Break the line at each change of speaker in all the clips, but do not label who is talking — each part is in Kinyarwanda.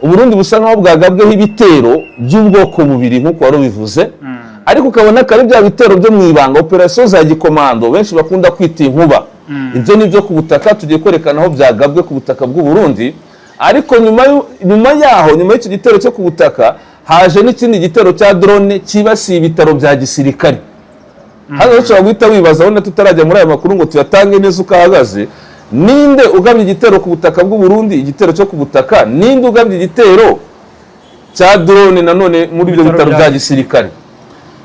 Uburundi busa nkaho bwagabweho ibitero by'ubwoko bubiri nk'uko wari ubivuze, ariko ukabona ko ari bya bitero byo mu ibanga, operasiyo za gikomando benshi bakunda kwita inkuba. Ibyo ni ibyo ku butaka, tugiye kwerekana aho byagabwe ku butaka bw'u Burundi. Ariko nyuma yaho, nyuma y'icyo gitero cyo ku butaka, haje n'ikindi gitero cya drone cyibasiye ibitaro bya gisirikare. Hano ushobora guhita wibaza, wenda tutarajya muri aya makuru ngo tuyatange neza uko ahagaze: ninde ugabye igitero ku butaka bw'u Burundi, igitero cyo ku butaka? Ninde ugabye igitero cya drone nanone muri ibyo bitaro bya gisirikare?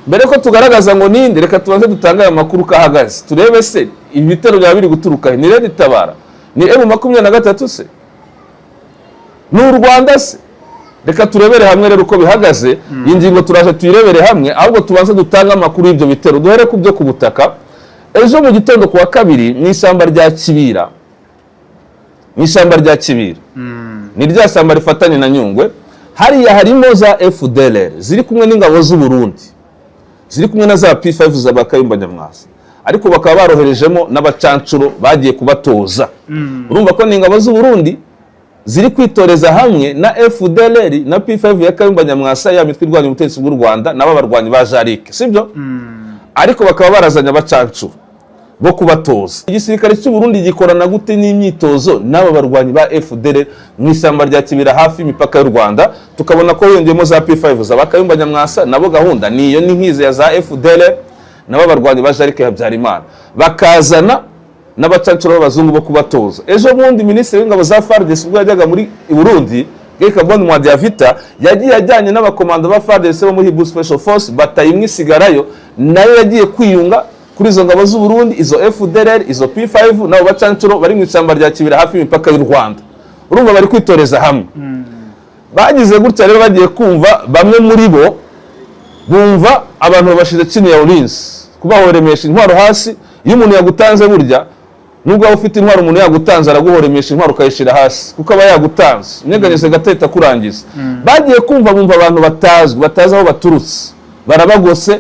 Mbere ko tugaragaza ngo ninde, reka tubanze dutange aya makuru uko ahagaze, turebe se ibi bitero byaba biri guturuka he? Ni Red Tabara? Ni M23 se? Ni u Rwanda se? Reka turebere hamwe rero uko bihagaze. Iyi ngingo turaje tuyirebere hamwe, ahubwo tubanze dutange amakuru y'ibyo bitero. Duhere ku byo ku butaka. Ejo mu gitondo ku wa kabiri, mu ishyamba rya Kibira, mu ishyamba rya Kibira, ni rya shyamba rifatanye na Nyungwe hariya, harimo za FDLR ziri kumwe n'ingabo z'u Burundi, ziri kumwe na za P5 za Bakayumba Nyamwasa, ariko bakaba baroherejemo n'abacancuro bagiye kubatoza. Urumva ko ni ingabo z'u Burundi ziri kwitoreza hamwe na FDLR na P5 ya Kayumba Nyamwasa, ya mitwe irwanya ubutegetsi bw'u Rwanda, nabo barwanyi ba Jarike, sibyo? Ariko bakaba barazanye abacancuro bo kubatoza. Igisirikare cy'u Burundi gikorana gute n'imyitozo n'aba barwanyi ba FDLR mu ishyamba rya Kibira hafi y'imipaka y'u Rwanda, tukabona ko hiyongeyemo za P5 za Kayumba Nyamwasa? Nabo gahunda niyo, ni nk'izi ya za FDLR nabo barwanyi ba Jarike Habyarimana, bakazana n'abacancuro b'abazungu bo kubatoza. Ejo bundi minisitiri w'ingabo za FARDC, ubwo yajyaga muri Burundi, Guy Kabon Mwadiavita, yagiye ajyanye n'abakomando ba FARDC bo muri Hibu Special Force, bataye imwe isigarayo, nayo yagiye kwiyunga kuri izo ngabo z'u Burundi, izo FDLR, izo P5 n'abo bacancuro bari mu ishyamba rya Kibira hafi y'imipaka y'u Rwanda. Urumva bari kwitoreza hamwe. Bagize gutya rero, bagiye kumva, bamwe muri bo bumva abantu babashize chini ya ulinzi, kubahoremesha intwaro hasi. Iyo umuntu yagutanze, burya nubwo waba ufite intwaro, umuntu yagutanze araguhoremesha intwaro ukayishyira hasi, kuko aba yagutanze. Unyeganyeze gato ahita akurangiza. Bagiye kumva bumva abantu batazwi, batazi aho baturutse, barabagose.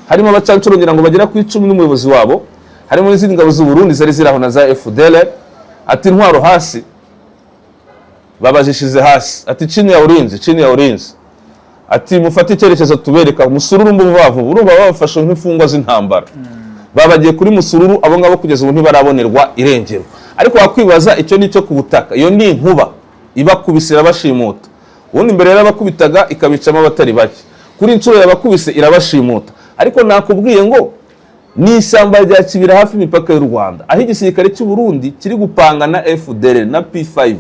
Harimo abacancuro ngira ngo bagera ku 10 n'umuyobozi wabo, harimo n'izindi ngabo z'u Burundi zari ziri aho na za FDLR. Ati: "Intwaro hasi." Babazishize hasi. Ati: "Chini ya ulinzi, chini ya ulinzi." Ati: "Mufate icyerekezo tubereka musururu mbuva vuba." Urumva babafashe nk'imfungwa z'intambara, babagiye kuri musururu. Abo ngabo kugeza ubu ntibarabonerwa irengero. Ariko wakwibaza, icyo ni icyo ku butaka, iyo ni inkuba ibakubise irabashimuta. Ubundi mbere yarabakubitaga ikabicamo abatari bake, kuri inshuro yabakubise irabashimuta. Ariko nakubwiye ngo ni ishyamba rya Kibira hafi y'imipaka y'u Rwanda, aho igisirikare cy'u Burundi kiri gupanga na FDLR na P5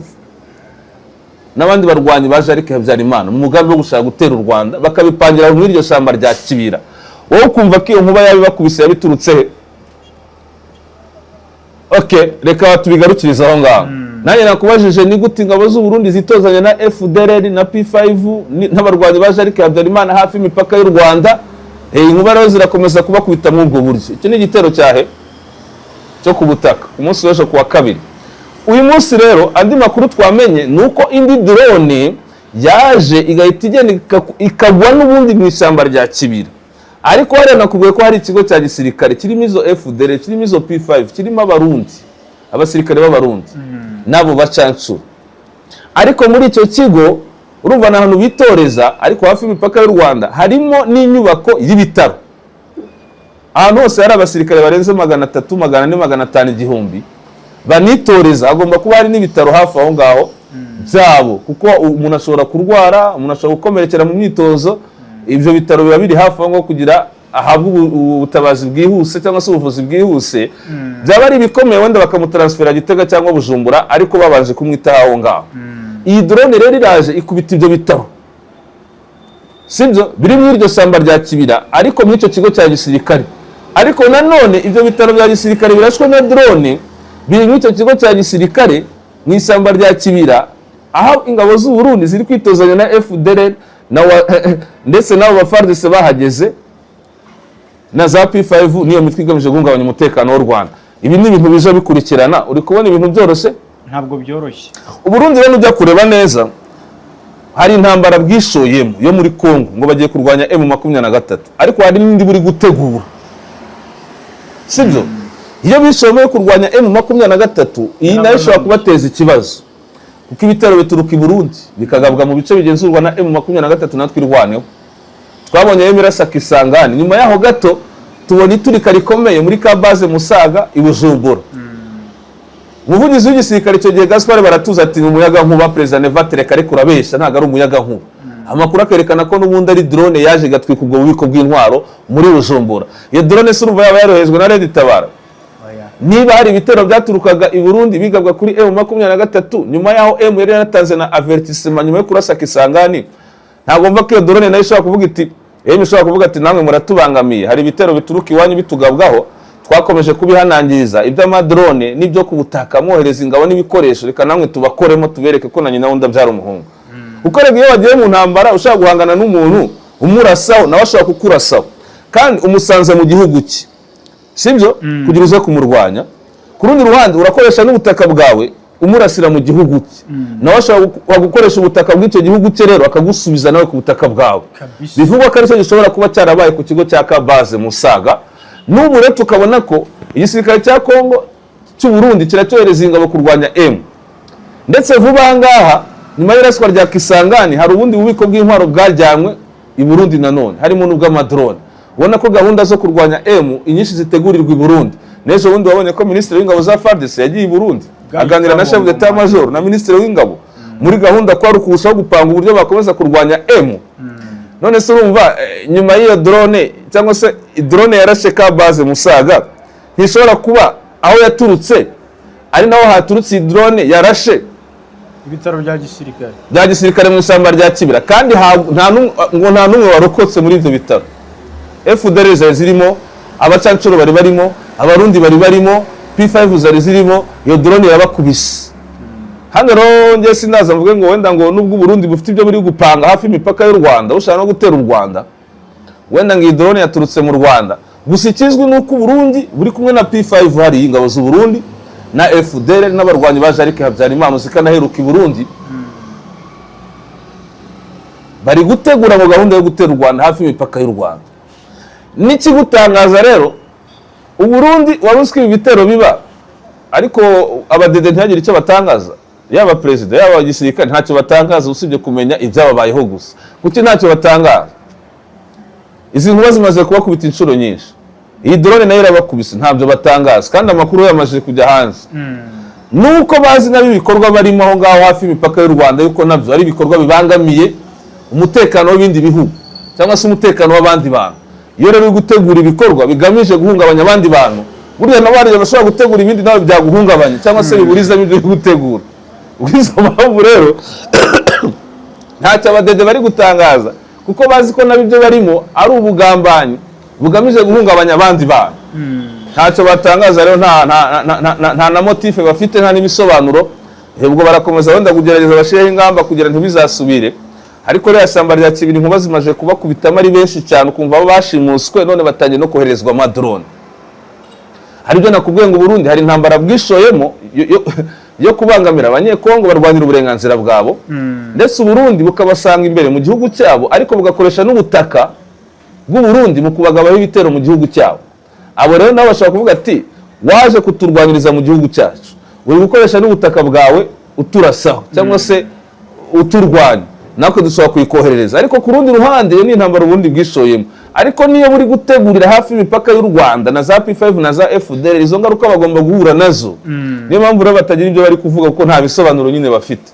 n'abandi barwanyi ba Jarike Habyarimana mu mugambi wo gushaka gutera u Rwanda, bakabipangira muri iryo shyamba rya Kibira. Wowe ukumva ko iyo nkuba yabibakubise yabiturutse he? Okay, reka tubigarukirize aho ngaho. Nanjye nakubajije: ni gute ingabo z'u Burundi zitozanya na FDLR na P5 n'abarwanyi ba Jarike Habyarimana hafi y'imipaka y'u Rwanda? Inkuba rero zirakomeza kubakubita muri ubwo buryo. Icyo ni igitero cyahe cyo ku butaka ku munsi w'ejo ku wa kabiri. Uyu munsi rero andi makuru twamenye ni uko indi drone yaje igahita igenda ikagwa n'ubundi mu ishyamba rya Kibira. Ariko hariya nakubwiye ko hari ikigo cya gisirikare kirimo izo FDL, kirimo izo P5, kirimo Abarundi, abasirikare b'Abarundi n'abo bacancuro. Ariko muri icyo kigo, urumva ni ahantu bitoreza, ariko hafi y'imipaka y'u Rwanda, harimo n'inyubako y'ibitaro. Ahantu hose hari abasirikare barenze 300, 400, 500, 1000 banitoreza, hagomba kuba hari n'ibitaro hafi aho ngaho byabo, kuko umuntu ashobora kurwara, umuntu ashobora gukomerekera mu myitozo. Ibyo bitaro biba biri hafi aho ngaho kugira ahabwe ubutabazi bwihuse cyangwa se ubuvuzi bwihuse. Byaba ari ibikomeye, wenda bakamutaransifera Gitega cyangwa Bujumbura, ariko babanje kumwitaho aho ngaho. Iyi drone rero iraje ikubita ibyo bitaro, sibyo, biri muri iryo shyamba rya Kibira, ariko muri icyo kigo cya gisirikare. Ariko nanone ibyo bitaro bya gisirikare birashwe na drone biri muri icyo kigo cya gisirikare mu ishyamba rya Kibira, aho ingabo z'u Burundi ziri kwitozanya na FDLR ndetse n'abo ba FARDC bahageze na za P5 n'iyo mitwe igamije guhungabanya umutekano w'u Rwanda. Ibi ni ibintu bije bikurikirana. Uri kubona ibintu byoroshye?
Ntabwo byoroshye.
Uburundi rero, ujya kureba neza, hari intambara bwishoyemo yo muri Congo ngo bagiye kurwanya M23, ariko hari n'indi buri gutegura, sibyo? Iyo bishoyemo yo kurwanya M23, iyi nayo ishobora kubateza ikibazo. Kuko ibitero bituruka i Burundi bikagabwa mu bice bigenzurwa na M23 natwe irwaneho. Twabonye M irasa Kisangani, nyuma yaho gato tubona iturika rikomeye muri Kabaze Musaga i Bujumbura. Umuvugizi w'igisirikare icyo gihe, Gaspard Baratuza, ati: "Ni umuyaga nkuba." Perezida Neva tereka, ariko urabeshya, ntabwo ari umuyaga nkuba. Amakuru akerekana ko n'ubundi ari drone yaje igatwika ubwo bubiko bw'intwaro muri Bujumbura. Iyo drone se urumva yaba yarohejwe na Red Tabara?
Oya.
Niba hari ibitero byaturukaga i Burundi bigabwa kuri M23, nyuma yaho M yari yaratanze na avertissement nyuma yo kurasa Kisangani, ntabwo mva ko iyo drone nayo ishobora kuvuga iti, M ishobora kuvuga ati: "Namwe muratubangamiye, hari ibitero bituruka iwanyu bitugabwaho, twakomeje kubihanangiriza iby'amadrone n'ibyo ku butaka, mwohereza ingabo n'ibikoresho, reka namwe tubakoremo, tubereke ko na nyina wundi abyara umuhungu." Kuko rega iyo wagiye mu ntambara ushaka guhangana n'umuntu umurasaho, nawe ashobora kukurasaho, kandi umusanze mu gihugu cye, sibyo? Kugira uze kumurwanya, ku rundi ruhande urakoresha n'ubutaka bwawe umurasira mu gihugu cye, nawe ashobora gukoresha ubutaka bw'icyo gihugu cye rero akagusubiza nawe ku butaka bwawe. Bivugwa ko aricyo gishobora kuba cyarabaye ku kigo cya Kabaze Musaga. N'ubu rero tukabona ko igisirikare cya Kongo, cy'u Burundi, kiracyohereza ingabo kurwanya M. Ndetse vuba aha ngaha, nyuma y'iraswa rya Kisangani, hari ubundi bubiko bw'intwaro bwajyanywe i Burundi nanone, harimo n'ubw'amadrone. Ubona ko gahunda zo kurwanya M inyinshi zitegurirwa i Burundi. N'ejo bundi wabonye ko minisitiri w'ingabo za FARDC yagiye i Burundi aganira na chef d'état major na minisitiri w'ingabo, muri gahunda ko ari ukurushaho gupanga uburyo bakomeza kurwanya M. None se urumva nyuma y'iyo drone, cyangwa se drone yarashe ka base Musaga, ntishobora kuba aho yaturutse ari naho haturutse iyi drone yarashe
ibitaro bya gisirikare?
Bya gisirikare mu ishyamba rya Kibira? Kandi ngo nta n'umwe warokotse muri ibyo bitaro. FDLR zari zirimo, abacancuro bari barimo, Abarundi bari barimo, P5 zari zirimo. Iyo drone irabakubise. Hano rero njye sinaza mvuge ngo wenda ngo nubwo Uburundi bufite ibyo buri gupanga hafi y'imipaka y'u Rwanda, bushaka no gutera u Rwanda, wenda ngo iyi drone yaturutse mu Rwanda. Gusa ikizwi ni uko Uburundi buri kumwe na P5, hari ingabo z'u Burundi na FDLR n'abarwanyi ba Jarike Habyarimana zikanaheruka i Burundi, bari gutegura ngo gahunda yo gutera u Rwanda hafi y'imipaka y'u Rwanda. N'ikigutangaza rero, Uburundi, wari uzi ko ibi bitero biba ariko abadede ntihagire icyo batangaza? Yaba perezida, yaba igisirikare, ntacyo batangaza usibye kumenya ibyababayeho gusa. Kuki ntacyo batangaza? Izi nkuba zimaze kubakubita inshuro nyinshi, iyi drone nayo irabakubise, ntabyo batangaza, kandi amakuru yamaze kujya hanze. Nuko bazi nabo ibikorwa barimo aho ngaho hafi y'imipaka y'u Rwanda, yuko nabyo ari ibikorwa bibangamiye umutekano w'ibindi bihugu cyangwa se umutekano w'abandi bantu. Iyo rero uri gutegura ibikorwa bigamije guhungabanya abandi bantu, burya nabo hari igihe bashobora gutegura ibindi nawe byaguhungabanya cyangwa se biburizamo ibyo uri gutegura. Ubwo mpamvu rero ntacyo abadede bari gutangaza, kuko bazi ko nabo ibyo barimo ari ubugambanyi bugamije guhungabanya abandi bantu. Ntacyo batangaza rero, nta na motif bafite, nta n'ibisobanuro. Ubwo barakomeza wenda kugerageza bashireho ingamba kugira ntibizasubire. Ariko ririya shyamba rya Kibiri, inkuba zimaze kubakubitamo ari benshi cyane, ukumva abo bashimuswe, none batangiye no koherezwa amadrone. Hari ibyo nakubwiye ngo Burundi hari intambara bwishoyemo yo kubangamira Abanyekongo barwanira uburenganzira bwabo, ndetse Uburundi bukabasanga imbere mu gihugu cyabo, ariko bugakoresha n'ubutaka bw'Uburundi mu kubagabaho ibitero mu gihugu cyabo. Abo rero nabo bashobora kuvuga ati: "Waje kuturwanyiriza mu gihugu cyacu, uri gukoresha n'ubutaka bwawe uturasaho cyangwa se uturwanya, natwe dushobora kuyikoherereza." Ariko ku rundi ruhande, iyo ni intambara ubundi bwishoyemo, ariko niyo buri gutegurira hafi y'imipaka y'u Rwanda na za P5 na za FDLR, izo ngaruka bagomba guhura nazo. Niyo mpamvu rero batagira ibyo bari kuvuga, kuko nta bisobanuro nyine bafite.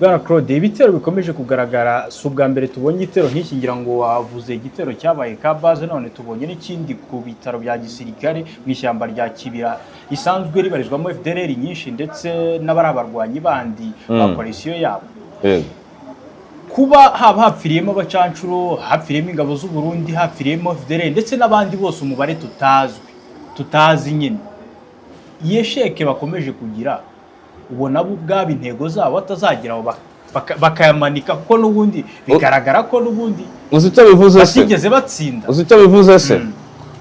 Bwana Claude, ibitero bikomeje kugaragara, si ubwa mbere tubonye igitero nk'iki. Ngira ngo wavuze igitero cyabaye ka base, none tubonye n'ikindi ku bitaro bya gisirikare mu ishyamba rya Kibira risanzwe ribarizwamo FDLR nyinshi ndetse n'abari abarwanyi bandi ba koalisiyo yabo. Kuba haba hapfiriyemo abacancuro, hapfiriyemo ingabo z'u Burundi, hapfiriyemo FDLR ndetse n'abandi bose umubare tutazwi, tutazi nyine, iyi échec bakomeje kugira, ubona bo ubwabo intego zabo batazageraho bakayamanika, kuko n'ubundi bigaragara ko n'ubundi
Uzi icyo bivuze se?
batigeze batsinda.
Uzi icyo bivuze se?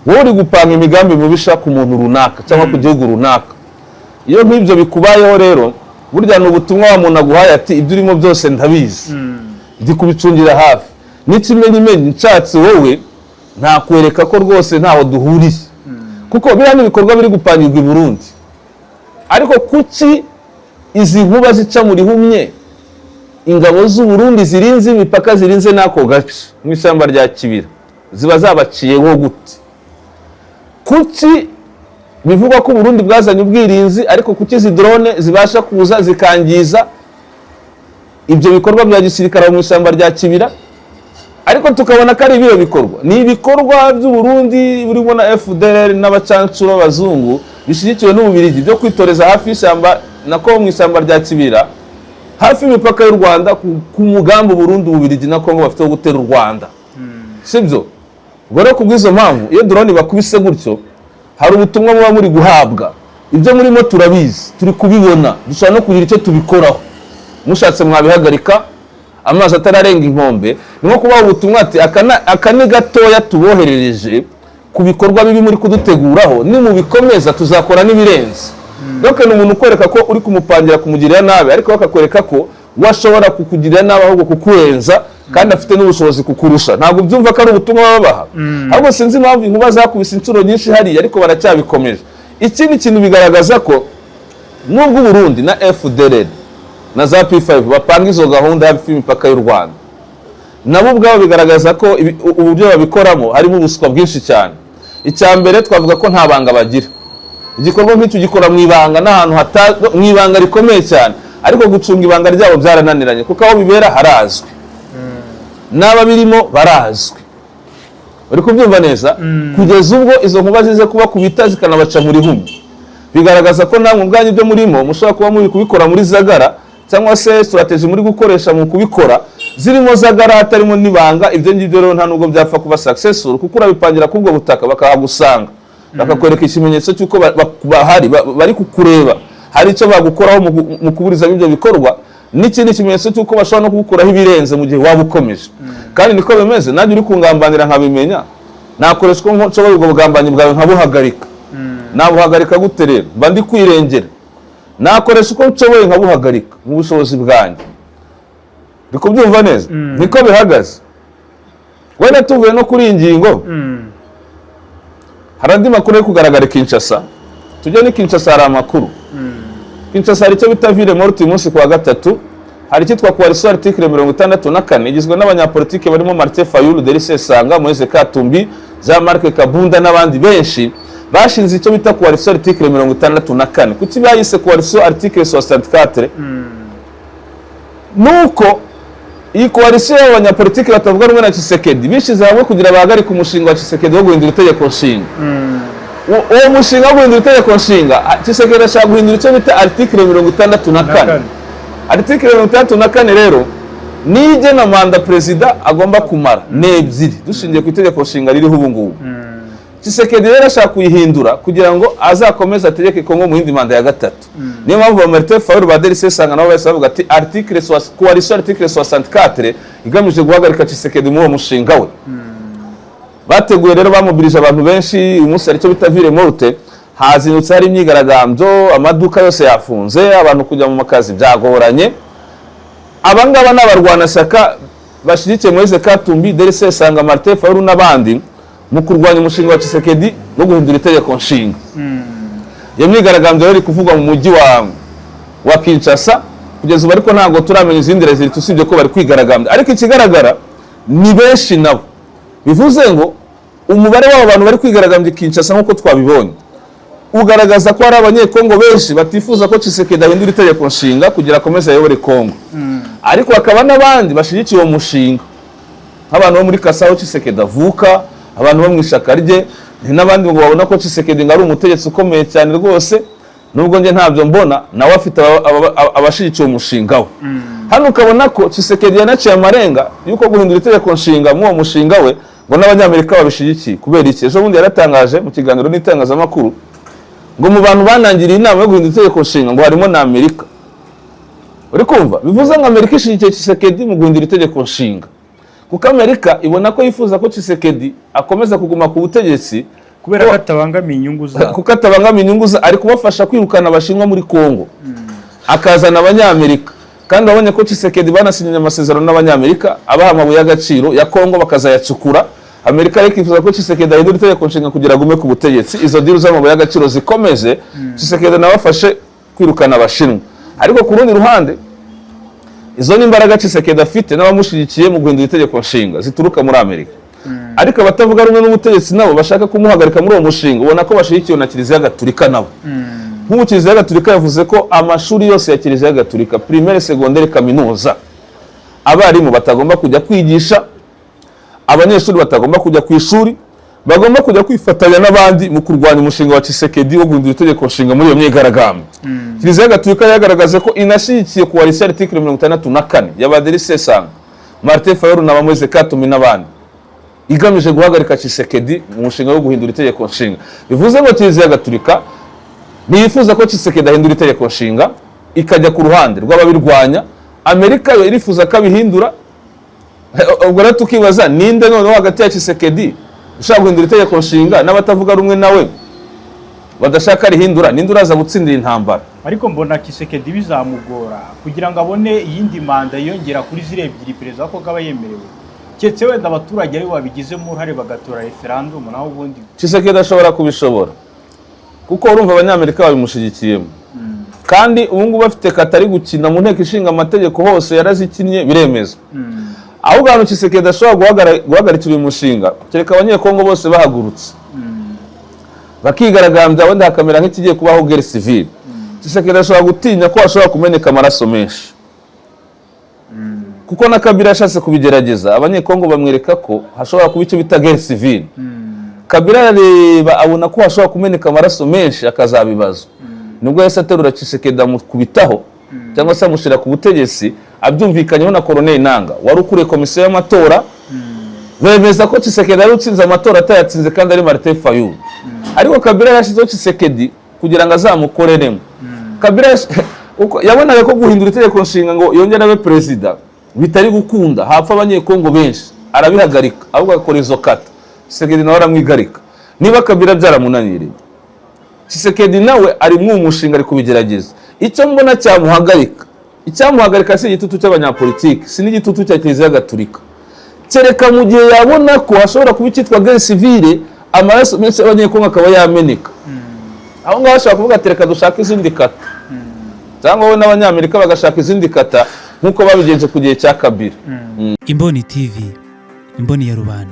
Wowe uri gupanga imigambi mubisha ku muntu runaka cyangwa ku gihugu runaka. Iyo nk'ibyo bikubayeho rero, burya ni ubutumwa wa muntu aguhaye ati: "Ibyo urimo byose ndabizi, ndi kubicungira hafi, n'ikimenyimenyi nshatse wowe ntakwereka ko rwose ntaho duhuriye." Kuko biriya ni ibikorwa biri gupangirwa i Burundi, ariko kuki Izi nkuba zica mu rihumye ingabo z'u Burundi zirinze imipaka, zirinze n'ako gace mu ishyamba rya Kibira, ziba zabaciyeho gute? Kuki bivugwa ko Burundi bwazanye ubwirinzi, ariko kuki izi drone zibasha kuza zikangiza ibyo bikorwa bya gisirikare mu ishyamba rya Kibira, ariko tukabona ko ari ibihe bikorwa? Ni ibikorwa by'u Burundi burimo na FDLR n'abacancuro b'abazungu bishyigikiwe n'Ububirigi byo kwitoreza hafi y'ishyamba, nako mu ishyamba rya Kibira, hafi y'imipaka y'u Rwanda, ku mugambi Burundi, Ububirigi na Kongo bafite wo gutera u Rwanda, sibyo? Ubwo rero kubw'izo mpamvu, iyo drone bakubise gutyo, hari ubutumwa muba muri guhabwa: ibyo murimo turabizi, turi kubibona, dushobora no kugira icyo tubikoraho, mushatse mwabihagarika amazi atararenga inkombe. Ni nko kubaha ubutumwa ati aka ni gatoya tuboherereje ku bikorwa bibi muri kuduteguraho, nimubikomeza tuzakora n'ibirenze. Donc ni umuntu ukwereka ko uri kumupangira kumugirira nabi, ariko bakakwereka ko we ashobora kukugirira nabi ahubwo kukurenza, kandi afite n'ubushobozi kukurusha. Ntabwo ubyumva ko ari ubutumwa babaha? Ahubwo sinzi impamvu inkuba zakubise inshuro nyinshi hariya, ariko baracyabikomeje. Ikindi kintu bigaragaza ko nubwo Uburundi na FDLR na za P5 bapanga izo gahunda hafi y'imipaka y'u Rwanda, nabo ubwabo bigaragaza ko uburyo babikoramo harimo ubuswa bwinshi cyane. Icya mbere, twavuga ko nta banga bagira. Igikorwa nk'icyo gikora mu ibanga n'ahantu mu ibanga rikomeye cyane, ariko gucunga ibanga ryabo byarananiranye, kuko aho bibera harazwi, n'ababirimo barazwi. Uri kubyumva neza? Kugeza ubwo izo nkuba zize kubakubita zikanabaca mu rihumye, bigaragaza ko namwe ubwanyu ibyo murimo mushobora kuba muri kubikora muri zagara, cyangwa se strategy muri gukoresha mu kubikora zirimo zagara, hatarimo n'ibanga. Ibyo ngibyo rero nta nubwo byapfa kuba successful, kuko urabipangira k'ubwo butaka bakahagusanga, bakakwereka ikimenyetso cy'uko bahari, bari kukureba, hari icyo bagukoraho mu kuburizamo ibyo bikorwa, n'ikindi kimenyetso cy'uko bashobora no kugukuraho ibirenze mu gihe waba ukomeje. Kandi niko bimeze, nanjye uri kungambanira nkabimenya, nakoresha uko nshoboye ubwo bugambanyi bwawe nkabuhagarika. Nabuhagarika gute rero? Mba ndi kwirengera. Nakoresha uko nshoboye nkabuhagarika mu bushobozi bwanjye. Ndi kubyumva neza? Niko bihagaze. Wenda tuvuye no kuri iyi ngingo, hari andi makuru ari kugaragara i Kinshasa. Tujye ni Kinshasa, hari amakuru. Kinshasa hari icyo bita ville morte. Uyu munsi ku wa gatatu hari icyitwa coalition article 64, igizwe n'abanyapolitike barimo Martin Fayulu, Delly Sesanga, Moise Katumbi, Jean Marc Kabunda n'abandi benshi. Bashinze icyo bita coalition article 64. Kuki bayise coalition article 64? Nuko iyi coalition y'abanyapolitike batavuga rumwe na Tshisekedi bishyize hamwe kugira bahagarike umushinga wa Tshisekedi wo guhindura itegeko nshinga. Uwo mushinga wo guhindura itegeko nshinga, Tshisekedi ashaka guhindura icyo bita article 64.
Kane.
Article 64 rero niyo igena manda perezida agomba kumara, ni ebyiri, dushingiye ku itegeko nshinga ririho ubu ngubu. Tshisekedi rero ashaka kuyihindura kugira ngo azakomeze ategeke Kongo mu yindi manda ya gatatu. Niyo mpamvu ba Martin Fayulu, ba Delly Sesanga nabo bahise bavuga ati coalition article 64 igamije guhagarika Tshisekedi muri uwo mushinga we. Bateguye rero, bamobilije abantu benshi. Uyu munsi hari icyo bita ville morte, hazindutse hari imyigaragambyo, amaduka yose yafunze, abantu kujya mu makazi byagoranye. Abangaba ni abarwanashyaka bashyigikiye Moise Katumbi, Delly Sesanga, Martin Fayulu n'abandi mu kurwanya umushinga wa Tshisekedi no guhindura itegeko nshinga. Iyo myigaragambyo rero iri kuvugwa mu mujyi wa Kinshasa kugeza ubu, ariko ntabwo turamenya izindi résultats usibye ko bari kwigaragambya. Ariko ikigaragara ni benshi nabo, bivuze ngo umubare w'aba bantu bari kwigaragambya i Kinshasa, nk'uko twabibonye, ugaragaza ko hari Abanyekongo benshi batifuza ko Tshisekedi ahindura itegeko nshinga kugira akomeze ayobore Kongo, ariko hakaba n'abandi bashyigikiye uwo mushinga, nk'abantu bo muri Kasai aho Tshisekedi avuka, abantu bo mu ishyaka rye, n'abandi ngo babona ko Tshisekedi ngo ari umutegetsi ukomeye cyane rwose, nubwo njye ntabyo mbona. Nawe afite abashyigikiye umushinga we. Hano ukabona ko Tshisekedi yanaciye amarenga y'uko guhindura itegeko nshinga muri uwo mushinga we ngo n'Abanyamerika babishyigikiye. Kubera iki? Ejo bundi yaratangaje mu kiganiro n'itangazamakuru ngo mu bantu banangiriye inama yo guhindura itegeko nshinga ngo harimo na Amerika. Uri kumva? Bivuze ngo Amerika ishyigikiye Tshisekedi mu guhindura itegeko nshinga, kuko Amerika ibona ko yifuza ko Tshisekedi akomeza kuguma ku butegetsi.
Kubera ko atabangamiye inyungu zabo.
Kuko atabangamiye inyungu za, ari kubafasha kwirukana Abashinwa muri Kongo, akazana Abanyamerika. Kandi wabonye ko Tshisekedi banasinyanye amasezerano n'Abanyamerika, abaha amabuye y'agaciro ya Kongo bakazayacukura. Amerika ariko ikifuza ko Tshisekedi ahindura itegeko nshinga kugira agume ku butegetsi, izo deal z'amabuye y'agaciro zikomeze, Tshisekedi nawe afashe kwirukana Abashinwa. Ariko ku rundi ruhande, izo ni imbaraga Tshisekedi afite n'abamushyigikiye mu guhindura itegeko nshinga zituruka muri Amerika. Ariko abatavuga rumwe n'ubutegetsi nabo bashaka kumuhagarika muri uwo mushinga, ubona ko bashyigikiwe na Kiliziya Gatulika nabo. Nk'ubu Kiliziya Gatulika yavuze ko amashuri yose ya Kiliziya Gatulika, primaire, secondaire, kaminuza, abarimu batagomba kujya kwigisha, abanyeshuri batagomba kujya ku ishuri, bagomba kujya kwifatanya n'abandi mu kurwanya umushinga wa Tshisekedi wo guhindura itegeko nshinga muri iyo myigaragambyo. Kiliziya Gatulika yagaragaje ko inashyigikiye coalition article 64 ya ba Delly Sesanga, Martin Fayulu na ba Moise Katumbi n'abandi, igamije guhagarika Tshisekedi mu mushinga wo guhindura itegeko nshinga. Bivuze ngo Kiliziya Gatulika ntiyifuza ko Tshisekedi ahindura itegeko nshinga, ikajya ku ruhande rw'ababirwanya. Amerika yo irifuza ko abihindura. Ubwo rero tukibaza, ninde noneho hagati ya Tshisekedi ushaka guhindura itegeko nshinga n'abatavuga rumwe nawe badashaka rihindura, ninde uraza gutsindira intambara?
Ariko mbona Tshisekedi bizamugora kugira ngo abone iyindi manda yiyongera kuri ziriya ebyiri perezida wa Kongo aba yemerewe, keretse wenda abaturage aribo babigizemo uruhare bagatora referandumu, naho ubundi
Tshisekedi ashobora kubishobora, kuko urumva Abanyamerika babimushyigikiyemo, kandi ubu ngubu afite katari gukina mu Nteko Ishinga Amategeko, hose yarazikinnye, biremezwa. Ahubwo ahantu Tshisekedi ashobora guhagarikira uyu mushinga, kereka Abanyekongo bose bahagurutse bakigaragambya, wenda hakamera nk'ikigiye kubaho, guerre civile. Tshisekedi ashobora gutinya ko hashobora kumeneka amaraso menshi, kuko na Kabila yashatse kubigerageza, Abanyekongo bamwereka ko hashobora kuba icyo bita guerre civile. Kabila arareba abona ko hashobora kumeneka amaraso menshi akazabibazwa, nibwo yahise aterura Tshisekedi amukubitaho, cyangwa se amushyira ku butegetsi, abyumvikanyeho na Corneille Nanga wari ukuriye komisiyo y'amatora. Bemeza ko Tshisekedi ari utsinze amatora atayatsinze kandi ari Martin Fayulu. Ariko Kabila yashyizeho Tshisekedi kugira ngo azamukoreremo. Kabila yabonaga ko guhindura itegeko nshinga ngo yongere abe perezida bitari gukunda, hapfa Abanyekongo benshi, arabihagarika, ahubwo agakora izo kata. Tshisekedi nawe aramwigarika. Niba Kabila byaramunaniriye, Tshisekedi nawe ari muri uwo mushinga, ari kubigerageza. Icyo mbona cyamuhagarika, icyamuhagarika si igitutu cy'abanyapolitiki, si n'igitutu cya Kiliziya Gatulika, kereka mu gihe yabona ko hashobora kuba icyitwa guerre civile, amaraso menshi y'Abanyekongo akaba yameneka. Aho ngaho ashobora kuvuga ati: "Reka dushake izindi kata," cyangwa we n'Abanyamerika bagashaka izindi kata nk'uko babigenje ku gihe cya Kabila.
Imboni TV, imboni ya rubanda.